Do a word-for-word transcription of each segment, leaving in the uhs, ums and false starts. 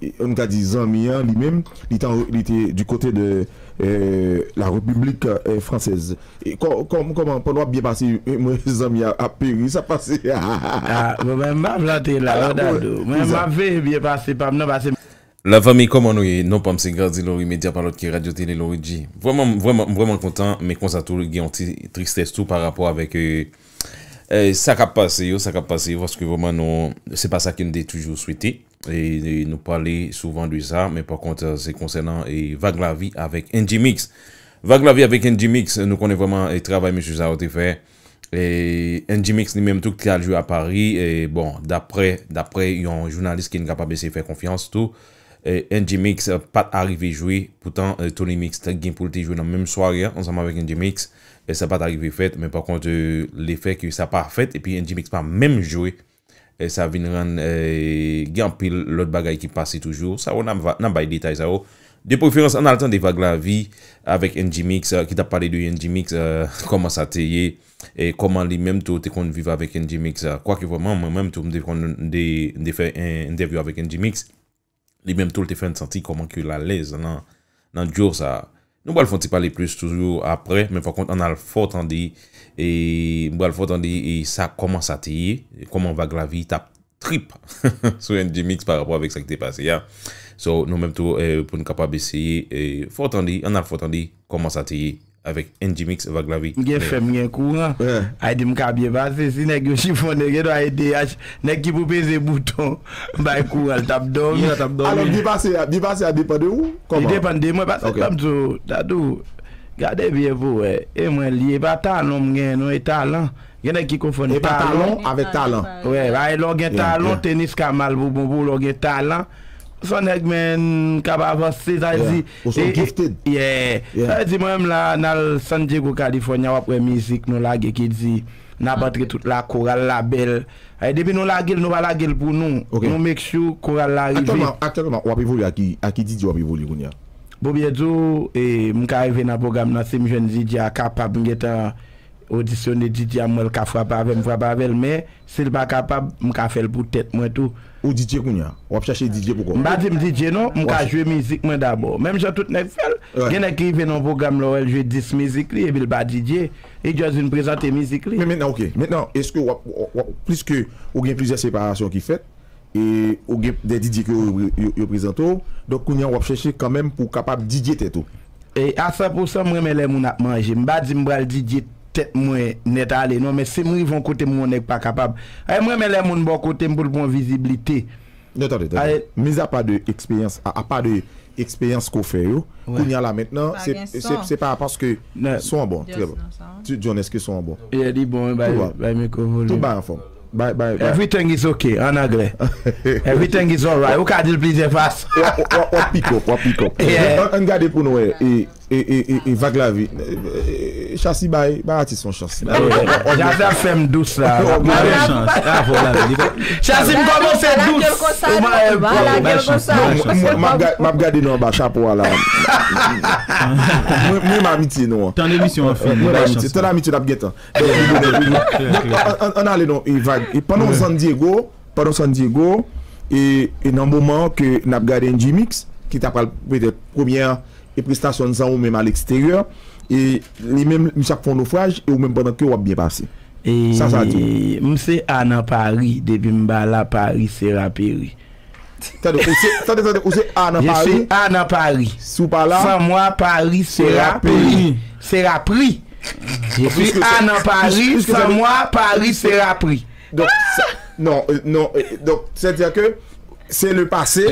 e, nou ka di zanmi an, li menm, li te, li te du côté de, euh, la République, euh, française. E kò-, kòm-, kòman, pandan w ap byen pase, e, mwen, zanmi a ap peri, sa pase? Ah, bon, men m pa plante la, ah, non, Dadou. Mwen, m ap veye byen pase pa m nan, pase. Lafanmi, kòman nou ye? Non pa m se Gardy Laurie, medya pa lòt ke Radyo Tele Laurie G. Vrèman, vrèman, vrèman kontan, men konsa tou, gen yon ti tristès tou pa rapò avèk, e, e, sa k ap pase yo, sa k ap pase yo, paske vrèman, nou, se pa sa ke n te toujou swete. E, e nou pale souvan de sa, men pa kont, se konsènan, e, Vag Lavi avèk N G Mix. Vag Lavi avèk N G Mix, nou konnen vrèman, e, travay mesye sa yo te fè. E N G Mix li menm tou ki te al jwe a Paris, e bon, daprè, daprè yon jounalis ke n kapab eseye fè konfyans tou, e N G Mix, e, pa t arive jwe, poutan, e, Tony Mix te gen pou l te jwe nan menm sware a, ansanm avèk N G Mix, e sa pa t arive fèt, men pa kont, e, lefè ke sa pa fèt, epi N G Mix pa menm jwe, e sa vin rann, e, gen anpil lòt bagay ki pase toujou. Sa yo, n ap va-, n ap bay detay sa yo. De preferans, ann al tande Vag Lavi avèk N G Mix, e, ki t ap pale de N G Mix, e, kòman sa te ye, e kòman li menm tou te konn viv avèk N G Mix, e, kwake vrèman, mwen menm tou, m te konn de, de fè en entèvyou avèk N G Mix. Li menm tou, l te fè n santi kòman ke l alèz nan, nan duo sa a. Nou pral fè yon ti pale plis toujou aprè, men pa kont, ann al fè w tande, e m pral fè w tande, e sa, kòman sa te ye, e kòman Vag Lavi t ap trip sou N G Mix pa rapò avèk sa ki te pase a. So, nou menm tou, e, pou n kapab eseye, e, fè w tande, ann al fè w tande kòman sa te ye avèk N G Mix, Vag Lavi. M gen fè, m gen kouran. Ay di m ka byen pase, si nèg yo chifonnen, gen dwa E D H, nèg ki pou peze bouton, bay kouran, l t ap dòmi. Alò, byen pase a, byen pase a depann de ou? Kòman? Li depann de mwen, paske, ok, ban m di w, Dadou, gade byen pou w wè. E mwen li ye, e pa talon m genyen non, e talan. Gen nèg ki konfonn talon avèk talan. Wè, bay lè w gen talon, tenis ka mal pou bon pou w, lè w gen talan. Son nèg, men, k ap avanse, sa vle di, ou se gifted. Yeah. Sa vle di, mwen menm la, n al San Diego, California, w ap wè mizik nou lage ki di, n ap antre tout lakoral la bèl. Ay, depi nou lage l, nou pa lage l pou nou. Ok. Nou make sure koral la rive. Aktyèlman, aktyèlman, w ap evolye a ki, a ki D J w ap evolye kounye a? Bon, byen di w, e, m ka rive nan pwogram nan, si m jwenn D J a kapab, m gentan odisyone D J a, m wè l ka frape avè m, frape avè l, men si l pa kapab, m ka fè l pou tèt mwen tou. Ou D J kounye a? W ap chache D J pou kò w? M pa di m D J non, m ka jwe mizik mwen dabò. Menm jan tout nèg fè l, gen nèg ki rive nan yon pwogram, lè w wè l jwe dis mizik li, epi l pa D J, li just vin prezante mizik li. Men mentnan, ok. Mentnan, èske w ap, w ap, pliske ou gen plizyè separasyon ki fèt, e ou gen de D J ke yo, yo, yo prezante w, donk kounye a w ap chèche kanmenm pou w kapab D J tèt ou. E a san pou san, m renmen lè moun ap manje. M pa di m pral D J tèt mwen nèt ale non, men si m rive yon kote m wè yon nèg pa kapab. Ay, m renmen lè moun bò kote m pou l pran viziblite. Non, tande, tande. Ay, mizapa de eksperyans, a, apa de eksperyans ke w fè yo, kounye a la mentnan, se, se, se pa paske son an bon, trè bon. John, èske son an bon? Yeah, li bon, bay, bay mikwo volim. Tout bay anfòm. Bay, bay, bay. Everything is okay, an anglè. Everything is alright. Ou ka di l plizyè fason. W ap, w ap, w ap pick up, w ap pick up. Yeah. Ann, ann gade pou nou wè, e, e, e, e, e Vag Lavi. E, e, Chasi bay, bay atis yon chans. Chasi ap fè m dous la. Bay yon chans. Chasi m kòmanse dous. Ou pa lage l konsa. Mwen, mwen, m ap ga-, m ap gade nou anba chapo a la. Mwen, mwen renmen amitye nou an. Tan emisyon an fini, bay chans. Tan amitye n ap gentan. Donk, an, an, ann ale non, e Vag. E pandan w San Diego, pandan w San Diego, e, e nan moman ke n ap gade N G Mix, ki ta pral petèt premyè e prestasyon n san ou menm a leksteryè, e li menm, misye ap fè yon nofraj, e ou menm pandan ke w ap byen pase. Sa, sa di w? M se A nan Pari, depi m pa la, Pari se raperi. Tande, ou se, tande, tande, ou se A nan Pari. Je suis A nan Pari. Si w pa la, sans moi, Paris sera pris. Sera pris. Je suis A nan Pari, sans moi, Paris sera pris. Donk, sa, non, e, non, e, donk, sètadi ke se le pase,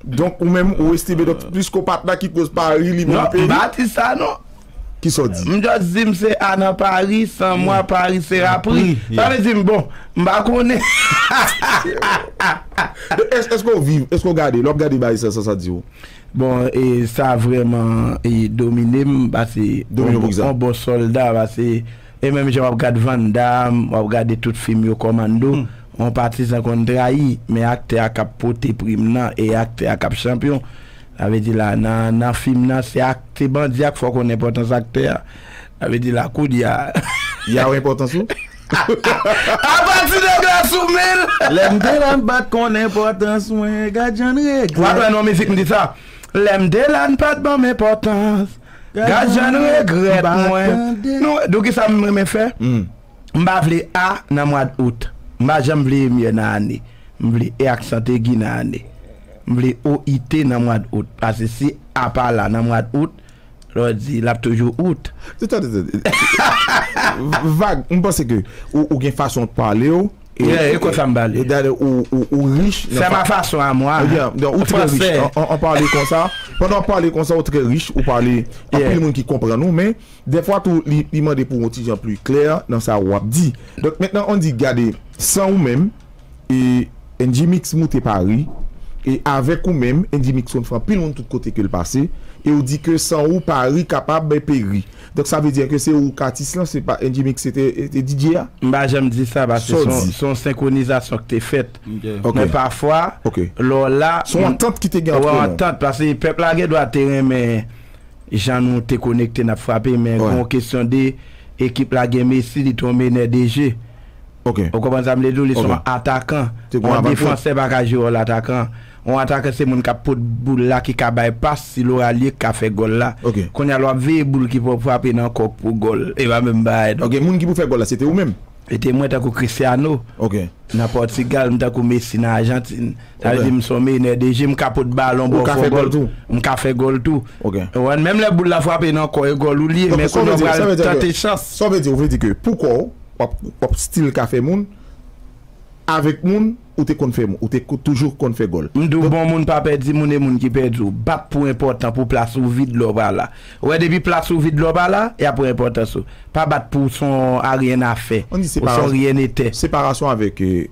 donk, ou menm, ou estime, donk, pliske w pa t la ki koz Pari li menm peri? Non, m pa di sa, non. Kisa w di? M just di m se A nan Pari, sans moi, Paris sera pris. Sa vle di m bon, m pa konnen. Èske, èske w viv, èske w gade, lè w ap gade bagay sa, sa, sa di w? Bon, e sa vrèman, e domine m, pase yon bon sòlda, pase, e menm jan w ap gade Van Damme, w ap gade tout fim yo, Commando, yon patizan konn trayi, men aktè a k ap pote prim nan, e aktè a k ap chanpyon. Sa vle di la, nan, nan fim nan, se ak-, se bandi a k fè w konn enpòtans aktè a. Sa vle di la, kounye a. Y a enpòtans ou? Apati de gras ou men l. Lè m te la m pa t konn enpòtans mwen, gad jan n regrèt. W ap wè nan mizik m di sa. Lè m te la n pa t ban m enpòtans. Gad jan n regrèt mwen. Nou, nou ki sa m renmen fè? M pa vle A nan mwa d out. M pa janm vle emyè nan ane. M vle E aksant egi nan ane. M vle O I T nan mwa d out. Paske si A pa la nan mwa d out, lè w di l ap toujou out. Vag, m panse ke ou, ou gen fason w pale w. E, e konsa m pale. Ou, ou, ou rich. C'est ma façon à moi. Ou trè rich. An, an pale konsa, pandan w pale konsa, ou trè rich, ou pale, anpil moun ki konprann ou, men dèfwa tou, li, li mande pou yon ti jan pli klè nan sa w ap di. Donk, mentnan, on di, gade, san ou menm, e N G Mix moute Pari, e avèk ou menm, N G Mix konn fè anpil moun tout kote ke l pase, e ou di ke san ou, Pari kapab peri. Donk, sa vle di ke se ou k atis lan, se pa N G Mix, se te, te D J a? M pa janm di sa, paske se yon, se yon senkronizasyon ki te fèt. Men pafwa, lè w la, se yon antant ki te gen antre nou. Antant, paske pèp la gen dwa te renmen jan nou te konekte n ap frape, men gen yon kesyon de ekip la gen Messi, li te yon menè de je. Ou konprann sa m vle di w? Li se yon atakan. Yon defansè pa ka jwe wòl atakan. Yon atakan se moun k ap pot boul la, ki ka bay pas, si Laurallier k ka fè gòl la. Kounye a lè w ap veye boul ki pou frape nan kòk pou gòl. E pa menm bagay non. Ok, moun ki pou fè gòl la, se te ou menm? E te mwen tankou Cristiano nan Pòtigal, m tankou Messi nan Ajantin. Sa vle di m se yon menè de je, m ka pot balon ba w fè gòl. M ka fè gòl tou. Ou konprann? Menm lè boul la frape nan kò, e gòl ou li ye, men kounye a w pral tante chans. Sa vle di, ou vle di ke pou kò w, w ap, w ap still ka fè moun, avèk moun, ou te konn fè moun, ou te ko-, toujou konn fè gòl. M di w, bon moun pa pèdi moun, e moun ki pèdi w. Bat pou enpòtan, pou plas ou vid lè w pa la. Ou wè, depi plas ou vid lè w pa la, y ap wè enpòtans ou. Pa bat pou son a ryen a fè, ou son ryen etè. Separasyon avèk, eh,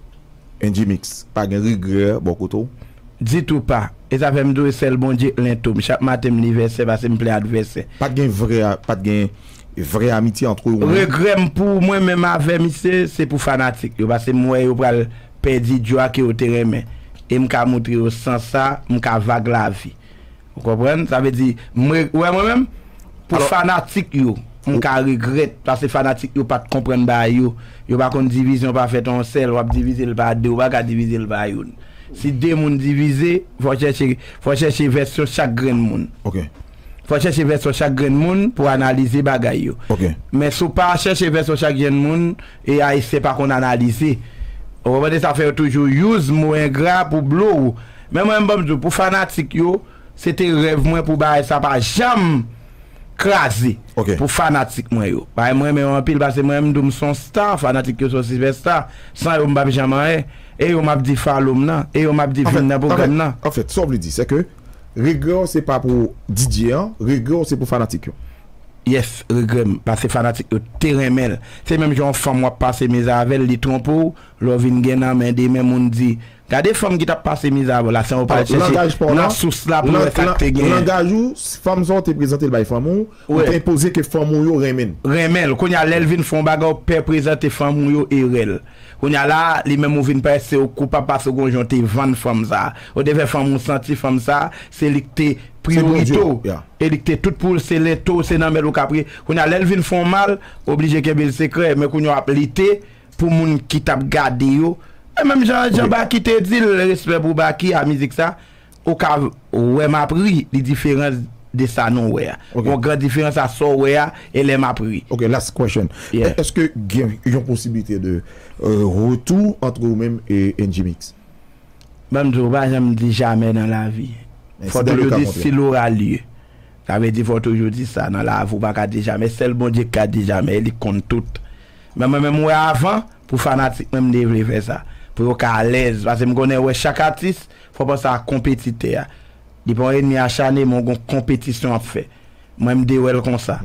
N G Mix, pa gen regrè bò kote w? Ditou pa. E sa fè m di w, e sèl Bondye k lento m. Chak maten m nivèsè, paske m plen advèsè. Pa t gen vrè, pa t gen vrè amitye ant ou menm? Regrè m pou mwen menm avè misye, se pou fanatik yo, paske m wè yo pral pèdi djwa ke yo te renmen. E m ka montre yo san sa, m ka vag lavi. Ou konprann? Sa vle di, m re-, ou wè mwen menm, pou fanatik yo, m ka regrèt, paske fanatik yo pa t konprann bagay yo. Yo pa konn divizyon pa fèt an yon sèl, w ap divize l pa de, ou pa ka divize l pa youn. Si de moun divize, fò w chèche, fò w chèche vèsyon chak grenn moun. Fò w chèche vèsyon chak grenn moun pou analize bagay yo. Men si w pa chèche vèsyon chak grenn moun, e Ayisyen pa konn analize. Ou konprann? Sa fè yo toujou use mo engra pou blow ou. Men mwen, m ban m di w, pou fanatik yo, se te rèv mwen pou bagay sa pa janm kraze pou fanatik mwen yo. Paske mwen renmen yo anpil, paske mwen menm tou m se yon star, fanatik yo se yon sipèsta. San yo m p ap janm anyen. E yo m ap di follow m nan, e yo m ap di vin nan pwogram nan. Anfèt, sa w vle di, se ke regrè w se pa pou D J an, regrè w se pou fanatik yo. Yes, regrè m, paske fanatik yo te renmen l. Se menm jan yon fanm w ap pase mizè avè l, li twonpe w, lè w vin gen nan men demen moun di, gade fanm ki t ap pase mizè avè w la, san w pral chèche nan sous la pou w wè sa k te genyen. Langaj ou, fanm sa w te prezante l bay fanm ou, ou te enpoze ke fanm ou yo renmen l. Renmen l. Kounye a, lè l vin fè yon bagay, w pè prezante fanm ou yo erè l. Kounye a la, li menm ou vin parèt se ou k koupab paske w gon jan w te vann fanm sa. Ou te fè fanm ou santi fanm sa, se li k te priyorite w. E li k te tout pou l, se lento w, se nan men l ou ka priye. Kounye a, lè l vin fè w mal, w oblije kenbe l sekrè. Men kounye a w ap lite pou moun ki t ap gade yo. E menm jan, jan Baky te di l, respè pou Baky a mizik sa, ou ka wè m ap ri, li diferan de sa nou wè a. Gon gran diferans a sa w wè a e lè m ap ri. Ok, last question. Èske gen yon posiblite de, euh, retou ant ou menm e N G Mix? Ban m di w, pa janm di jamè nan lavi. Fò toujou di si lora lye. Sa vle di fò toujou di sa nan lavi, ou pa ka di jamè. Sèl Bondye ki ka di jamè, e li k konn tout. Men mwen menm, m wè avan, pou fanatik mwen, m te vle fè sa. Pou yo ka alèz. Paske m konnen wè chak atis, fò w panse a konpetitè a. Li pa yon ènmi achane, men w gon konpetisyon w ap fè. Mwen, m te wè l konsa.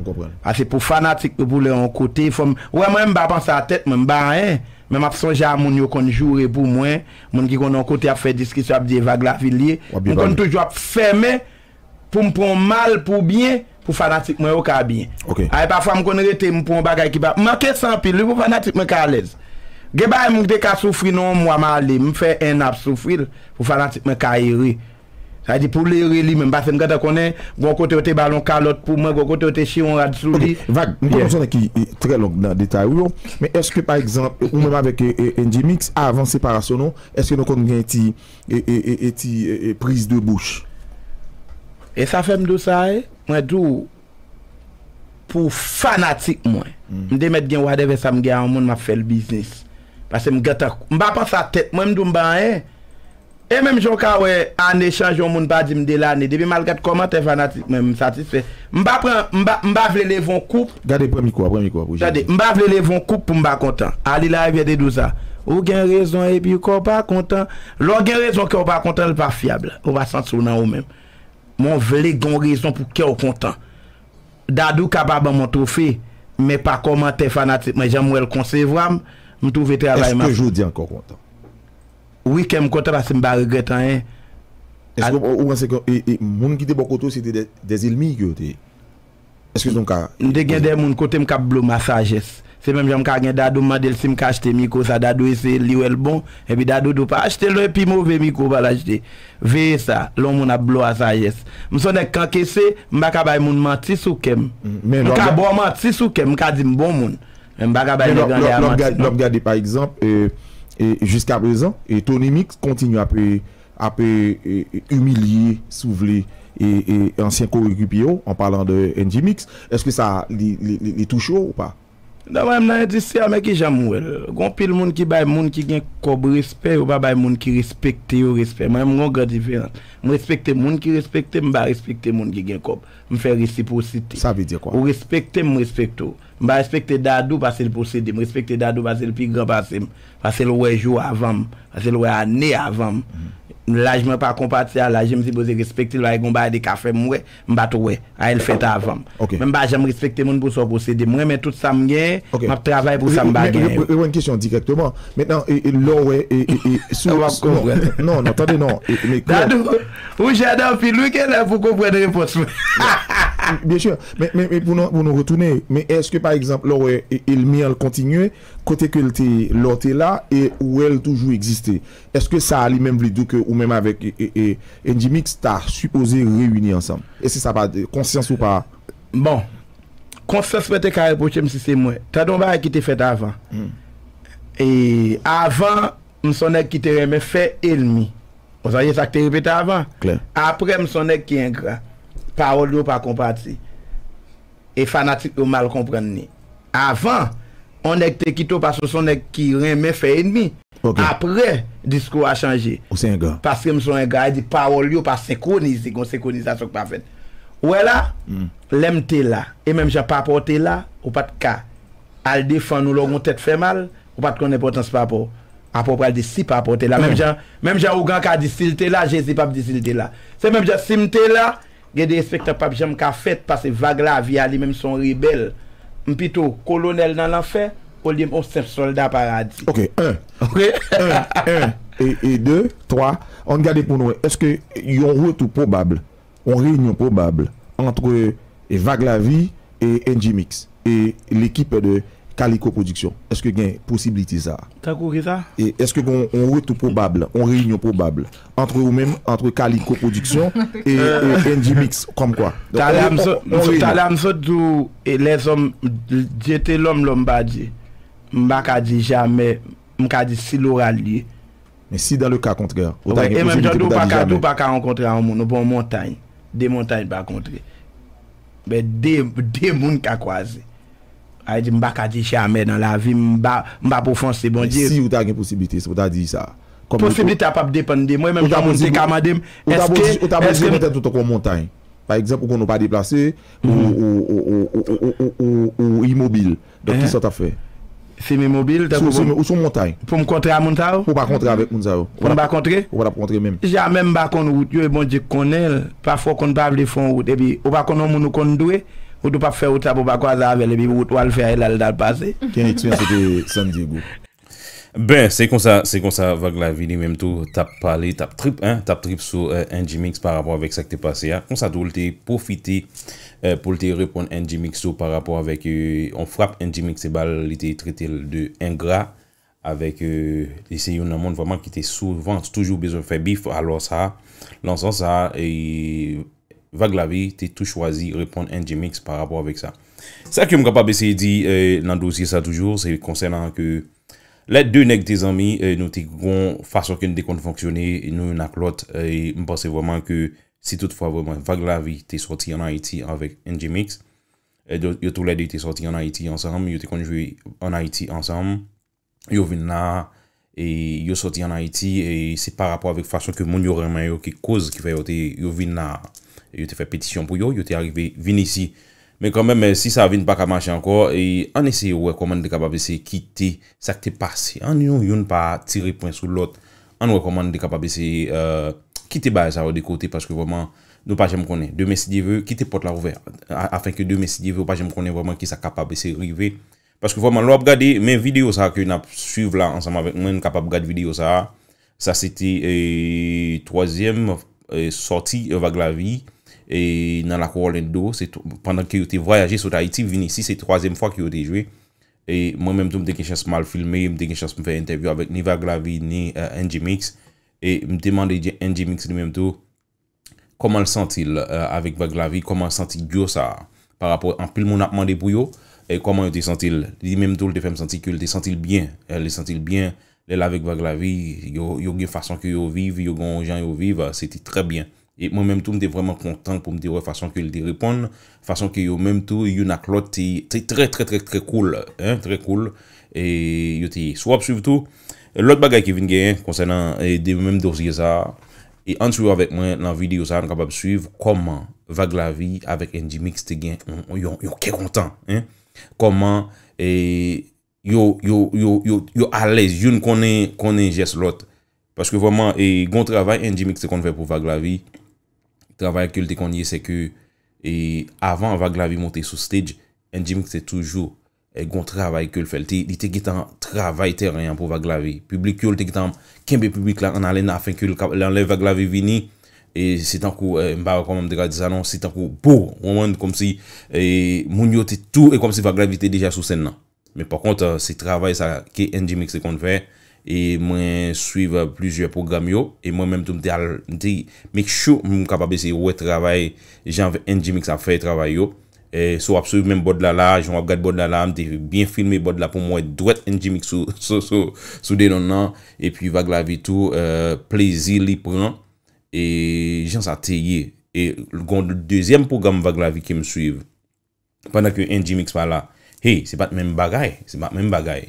Paske pou fanatik yo, pou lè yon kote, fò m, ou wè mwen, m pa panse a tèt mwen, m pa anyen. Men m ap sonje a moun yo konn joure pou mwen, moun ki konn yon kote ap fè diskisyon, ap di e vag lavi l ye. M konn toujou ap fèmen pou m pran yon mal pou byen, pou fanatik mwen yo ka byen. Ay, pafwa m konn rete, m pran yon bagay ki pa, m ankense anpil, wi, pou fanatik mwen ka alèz. Gen bagay moun te ka soufri nan yon mwa, m ale, m fè en an ap soufri l, pou fanatik mwen ka ere. Sa vle di pou l ere li menm, paske m gentan konnen, gon kote yo te ba l yon kalòt pou mwen, gon kote yo te chire yon rad sou li. Vag, m konnen w se yon nèg ki e, trè long nan detay ou yo, men èske, pa egzanp, ou menm avèk e, e, N G Mix, avan separasyon nou, èske nou konn gen ti, e, e, e, e ti e, e, priz de bouch? E sa fè m di w sa, e, mwen di w, pou fanatik mwen, m te mèt gen whatever sa m gen a yon moun, m ap fè l biznis. Paske m gentan, m pa panse a tèt mwen, m di w m pa anyen. E menm jan w ka wè, ane chanje, yon moun pa di m de lane. Depi m al gad kòmantè fanatik mwen, m satisfè. M pa pran, m pa, m pa vle leve yon koup. Gade, pran mikwo a, pran mikwo a pou Tande, Jezi. M pa vle leve yon koup pou m pa kontan. Ali Larivière te di w sa. Ou gen rezon epi kè w pa kontan. Lè w gen rezon kè w pa kontan, l pa fyab. Ou pa santi w nan ou menm. Men w vle gen yon rezon pou kè w kontan. Dadou ka pa ban m yon twofe, men pa kòmantè fanatik mwen, jan m wè l konsevwa m, m twouve travay m ap Èske jodi a ankò kontan? Wi, kè m kontan paske m pa regrèt anyen. Èske ou, ou panse ke e, e, moun ki te bò kote w, se te de, des ennemis ke yo te ye? Èske se yon ka M te gen de moun kote m k ap blo m a sajès. Se menm jan m ka gen Dadou, m mande l si m ka achte mikwo sa, Dadou eseye l, li wè l bon, epi Dadou di w pa achte l non, e pi move mikwo w pral achte. Veye sa, lè yon moun ap blo a sajès. M se yon nèg k ankese, m pa ka bay moun manti sou kè m. M ka ba w manti sou kè m, m ka di m bon moun. Men m pa ka bay nèg anlè a manti non. Lè w ap gade, pa egzanp, e, e, jiskaprezan, e, Tony Mix kontinye ap, e, ap, e, e, imilye, si w vle, e, e, ansyen korekipye w, an palan de N G Mix. Èske sa, li, li, li, li touche w ou pa? Non, mwen menm nan endistri a, men kijan m wè l. Gon pil moun ki bay moun ki gen kòb respè, yo pa bay moun ki respekte yo respè. Mwen menm, m gon gran diferans. M respekte moun ki respekte m, m pa respekte moun ki gen kòb. M fè resipwosite. Sa vle di kwa? Ou respekte m, m respekte w. M pa respekte Dadou paske l posede m. M respekte Dadou paske l pi gran pase m. Paske l wè jou avan m. Paske l wè ane avan m. Laj mwen pa konpati a laj li, m sipoze respekte l, pa gen yon bagay li ka fè m wè, m pa t wè. A, l fèt avan m. Men m pa janm respekte moun pou sa w posede. M renmen tout sa m genyen, m ap travay pou sa m pa genyen yo. Reponn kesyon dirèkteman. Mentnan, e, e, lè w wè, e, e, e, sou, w ap konprann. Non, non, tande non. E, e, men klè. Dadou, ou jèn anpil, wi, genlè pou konprann repons mwen. Byen si. Men, men, men pou nou, pou nou retounen, men èske, pa egzanp, lè w wè, e, ènmi an l kontinye, kote ke l te, lè w te la, e ou wè l toujou egziste? Èske sa a li menm vle di ke ou menm avèk, e, e, e, N G Mix ta sipoze reyini ansanm? Èske sa pa, konsyans ou pa Bon, konsyans mwen te ka repwoche m si se mwen. Tande yon bagay ki te fèt avan. E avan, m se yon nèg ki te renmen fè ènmi. Ou sonje sa k te repete avan? Klè. Apre, m se yon nèg ki engra. Pawòl yo pa konpati. E fanatik yo mal konprann li. Avan, yon nèg te kite w paske w se yon nèg ki renmen fè ènmi. Apre, diskou a chanje. Ou se engra. Paske m se yon engra, e di pawòl yo pa senkwonize, gon senkronizasyon k pa fèt. Ou wè la, lè m te la, e menm jan papa w te la, ou pa t ka al defann ou lè w gon tèt fè mal, ou pa t konn enpòtans papa w. Apre w pral di si papa w te la. Menm jan, menm jan ougan ka di si l te la, Jezi p ap di si l te la. Se menm jan si m te la, gen derespektan p ap janm ka fèt, paske Vag Lavi a li menm se yon rebèl. M pito kolonèl nan lanfè, olye m yon senp sòlda paradi. Ok, en. Ok? En, en, e, e de, twa. Ann gade pou nou wè. Èske yon retou pwobab, yon reyinyon pwobab ant, e, Vag Lavi e N G Mix e lekip de Kaliko Production? Èske gen posiblite sa a? Tankou kisa? E èske gen yon, yon retou pwobab, yon reyinyon pwobab ant ou menm, ant Kaliko Production e, e N G Mix, kòmkwa? Talè a m sot, m sot, talè a m sot di w, e lèzòm, Dye te lòm, lòm pa Dye. M pa ka di jamè, m ka di si lora l ye. Men si dans le cas contraire, ou ta gen posibilite pou ta di jamè? Ou pa ka di w pa ka rankontre a yon moun, ou pa yon montay. De montay pa kontre. Men de, de moun ka kwaze. Sa vle di m pa ka di jamè nan lavi m, m pa, m p ap ofanse Bondye. Men si ou ta gen posiblite, si ou ta di sa. Posiblite a p ap depann de mwen, menm jan moun te ka mande m, èske, èske ou ta poze nan tèt ou tankou yon montay? Pa egzanp, ou konn ou pa deplase, ou, ou, ou imobil. Donk, kisa w t ap fè? Si m imobil, tankou ou se yon montay. Pou m kontre a moun sa yo? Pou w pa kontre avèk moun sa yo. Pou m pa kontre? Ou pa t ap kontre menm. Jamè m pa konn wout yo, e Bondye k konnen l. Pafwa w konn pa vle fè yon wout, epi ou pa konn yon moun ou konn dwe, ou tou p ap fè wout sa pou w pa kwaze avè l, epi wout w al fè a, e la l t al pase. Ki eksperyans ou te ye San Diego? Ben, se konsa, se konsa Vag Lavi li menm tou t ap pale, t ap trip, en, t ap trip sou, eh, N G Mix pa rapò avèk sa k te pase a. Konsa tou, li te pwofite, eh, pou l te reponn N G Mix tou pa rapò avèk, eh, yon frap N G Mix te ba l, li te trete l de engra. avèk, euh, li se youn nan moun vrèman ki te souvan toujou bezwen fè bif. Alò sa, nan sans sa, e Vag Lavi te tou chwazi reponn N G Mix pa rapò avèk sa. Sa ke m kapab eseye di, eh, nan dosye sa toujou, se konsènan ke lè de nèg te zanmi, eh, nou te gon fason ke n te konn fonksyone, nou youn ak lòt, eh, m panse vrèman ke si toutfwa vrèman Vag Lavi te sòti ann Ayiti avèk N G Mix, eh, yo, yo toulède te sòti ann Ayiti ansanm, yo te konn jwe ann Ayiti ansanm, yo vin la, e yo sòti ann Ayiti, e se pa rapò avèk fason ke moun yo renmen yo, ki koz ki fè yo te, yo vin la, yo te fè petisyon pou yo, yo te arive vin isi. Men kanmenm, eh, si sa vin pa ka mache ankò, e ann eseye wè kòman n te kapab eseye kite sa k te pase. Ann youn, youn pa tire pwen sou lòt. Ann wè kòman n te kapab eseye, eh, kite bagay sa yo de kote, paske vrèman, nou pa janm konnen. Demen, si Dye vle, kite pòt la ouvè. A-, afenke demen, si Dye vle, ou pa janm konnen vrèman ki sa kapab eseye rive. Paske vrèman, lè w ap gade, men videyo sa ke n ap swiv la ansanm avèk mwen, n kapab gade videyo sa. Sa se te, eh, twazyèm, eh, sòti, eh, Vag Lavi, eh, nan lakou Orlando. Se t-, pandan ke yo te vwayaje sot Ayiti vin isi, se twazyèm fwa ke yo te jwe. E mwen menm tou, m te gen chans m al filme, m te gen chans m fè entèvyou avèk ni Vag Lavi, ni, eh, N G Mix. E m te mande N G Mix li menm tou, kòman l santi l, eh, avèk Vag Lavi, kòman l santi dyo sa a, pa rapò anpil moun ap mande pou yo, e kòman yo te santi l. Li menm tou, l te fè m santi ke l te santi l byen, eh, li santi l byen, lè l avèk Vag Lavi, yo, yo gen fason ke yo viv, yo gen yon jan yo viv, se te trè byen. E mwen menm tou, m te vrèman kontan pou m te wè fason ke l te reponn, fason ke yo menm tou, youn ak lòt, te, te trè, trè, trè, trè cool, hein, trè cool. E yo te, si w ap swiv tou, lòt bagay ki vin genyen konsènan, e, de menm dosye sa a, e ann swiv avèk mwen nan videyo sa a, nou kapab swiv kòman Vag Lavi avèk N G Mix te gen yon, yon, yon kè kontan, hein. Kòman, e, yo, yo, yo, yo, yo alèz, youn konnen, konnen jès lòt. Paske vrèman, e, gon travay N G Mix te konn fè pou Vag Lavi. Travay ke l te konn ye, se ke, e, avan Vag Lavi monte sou stage, N G Mix te toujou, e, gon travay ke l fè. Li te, li te gentan travay tèren an pou Vag Lavi. Piblik yo, li te gentan kenbe piblik la an alen afenke l ka, lè, lè Vag Lavi vini, e se tankou, e, m pa wè kòman m te ka di sa non, se tankou, bo, w konprann, kòmsi, e, moun yo te tou, e kòmsi Vag Lavi te deja sou sèn nan. Men pa kont, eh, se travay sa ke N G Mix te konn fè. E mwen swiv, eh, plizyè pwogram yo. E mwen menm tou, m te al, m te make sure m kapab eseye wè travay jan N G Mix ap fè travay yo. E si w ap swiv menm bòd la la, jan w ap gad bòd la la, m te byen filme bòd la pou m wè dwèt N G Mix sou, sou, sou, sou de nonm nan. Epi Vag Lavi tou, eh, plezi li pran. E jan sa te ye. E gon dezyèm pwogram Vag Lavi ke m swiv. Pandan ke N G Mix pa la, hey, se pa t menm bagay, se pa t menm bagay.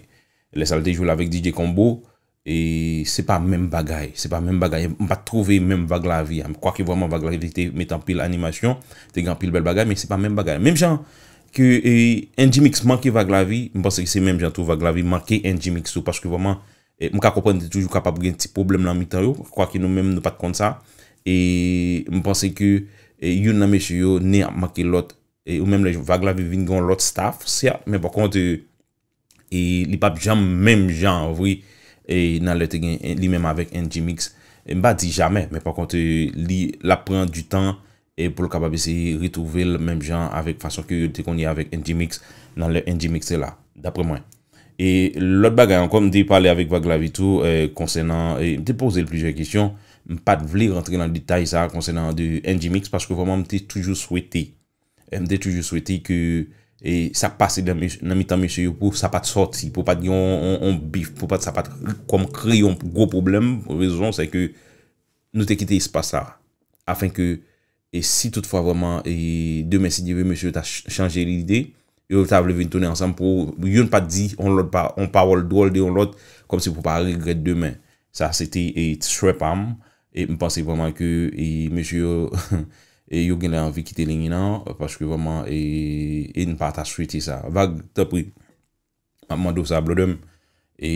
Lè sa l te jwe l avèk D J Combo, e se pa menm bagay, se pa menm bagay. M pa t twouve menm Vag Lavi a. Kwake vrèman Vag Lavi te met anpil animasyon, te gen anpil bèl bagay, men se pa menm bagay. Menm jan ke, e, N G Mix manke Vag Lavi, m panse ke se menm jan tou Vag Lavi manke N G Mix tou, paske vrèman, e, m ka konprann te toujou kapab gen ti pwoblèm nan mitan yo, kwake nou menm nou pa t konn sa. E m panse ke, e, youn nan mesye yo, nen ap manke lòt. E, ou menm lè Vag Lavi vin gen yon lòt staff, sèt, men pa kont, e, e, li p ap janm menm jan vre, e, nan lè te gen, e, li menm avèk N G Mix. E, m pa di jamè, men pa kont, e, li, l ap pran di tan, e, pou l kapab eseye retwouve l menm jan avèk fason ke yo te konn ye avèk N G Mix nan lè N G Mix te la, daprè mwen. E lòt bagay ankò, m te pale avèk Vag Lavi tou, e, konsènan, e, m te poze l plizyè kesyon. M pa t vle rantre nan detay sa a konsènan de N G Mix, paske vrèman m te toujou swete, e, m te toujou swete ke, e, sa k pase nan, nan mitan mesye yo, pou sa pa t sòti, pou pa t gen yon, yon, yon bif, pou pa t, sa pa t kòm kreye yon gwo pwoblèm. Rezon, se ke nou te kite espas la, afenke, e si toutfwa vrèman, e demen, si Dye vle, mesye yo ta ch-, chanje lide, yo ta vle vin tounen ansanm pou youn pa di yon lòt pa, yon pawòl dwòl de yon lòt, kòmsi pou pa regrèt demen. Sa se te, e, swè pa m, e m panse vrèman ke, e, mesye yo, e yo genlè anvi kite liy nan, paske vrèman, e, e n pa ta swete sa. Vag, tanpri, m ap mande w sa, brother m, e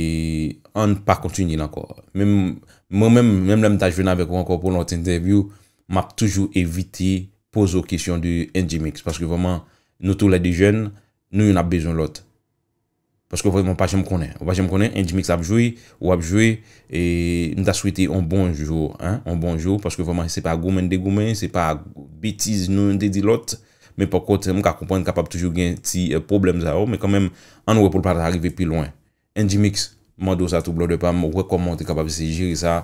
ann pa kontinye l ankò. Menm, mwen menm, menm lè m ta jwenn avèk ou ankò pou lòt entèvyou, m ap toujou evite poze w kesyon de N G Mix, paske vrèman, nou toulède jèn, nou youn ap bezwen lòt. Paske vrèman, w pa janm konnen. Ou pa janm konnen, N G Mix ap jwe, ou ap jwe, e m ta swete yon bon jou, hein, yon bon jou, paske vrèman, se pa goumen n te goumen, se pa betiz nou youn te di lòt, men pa kont, m ka konprann kapab toujou gen ti, e, pwoblèm sa yo, men kanmenm, ann wè pou l pa ta rive pi lwen. N G Mix, mande w sa tou, brother pa m, wè kòman w te kapab eseye jere sa.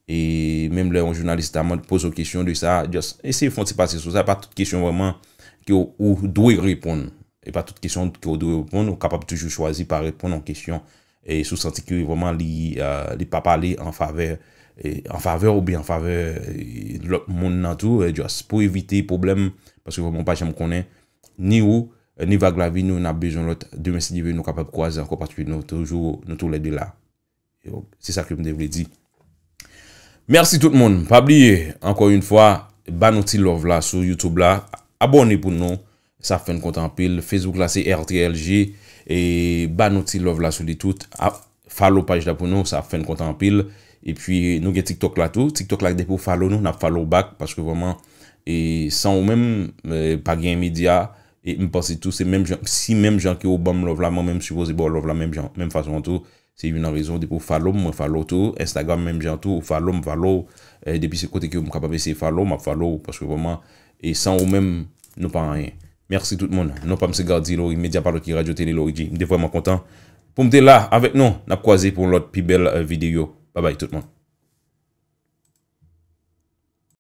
E menm lè yon jounalis ta mande, poze w kesyon de sa, just eseye fè yon ti pase sou sa. Pa tout kesyon vrèman ke w, ou dwe reponn. E pa tout kesyon ke w dwe reponn, ou kapab toujou chwazi pa reponn yon kesyon. E si w santi ke vrèman li, euh, li pa pale an favè, e, an favè w oubyen an favè, e, lòt moun nan tou, e, just pou evite pwoblèm, paske vrèman w pa janm konnen, ni ou, e, ni Vag Lavi nou, n ap bezwen lòt. Demen, si Dye vle, nou kapab kwaze ankò, paske nou toujou, nou toulède la. Yo, se sa ke m te vle di. Mèsi tout moun. Pa bliye, ankò yon fwa, ba nou ti love la sou YouTube la. Abòne pou nou. Sa ap fè n kontan anpil. Facebook la, se R T L G. E ba nou ti love la sou li tout. A, follow paj la pou nou. Sa ap fè n kontan anpil. Epi, nou gen TikTok la tou. TikTok la, depi w follow nou, n ap follow back. Paske vrèman, e san ou menm, e, pa gen medya. E m panse tou, se menm jan, si menm jan ke ou ban m love la, mwen menm sipoze ba w love la menm jan, menm fason an tou. Se youn nan rezon, depi w follow m, mwen follow tou. Instagram menm jan tou, ou follow m, follow. E depi se kote ke m kapab eseye follow, m ap follow. Paske vrèman, e san ou menm, nou pa anyen. Mèsi tout moun. Non pa m se Gardy Laurie, Medya Palo ki Radyo Tele Laurie G. M te vrèman kontan pou m te la avèk nou. N ap kwaze pou yon lòt pi bèl, e, videyo. Babay tout moun.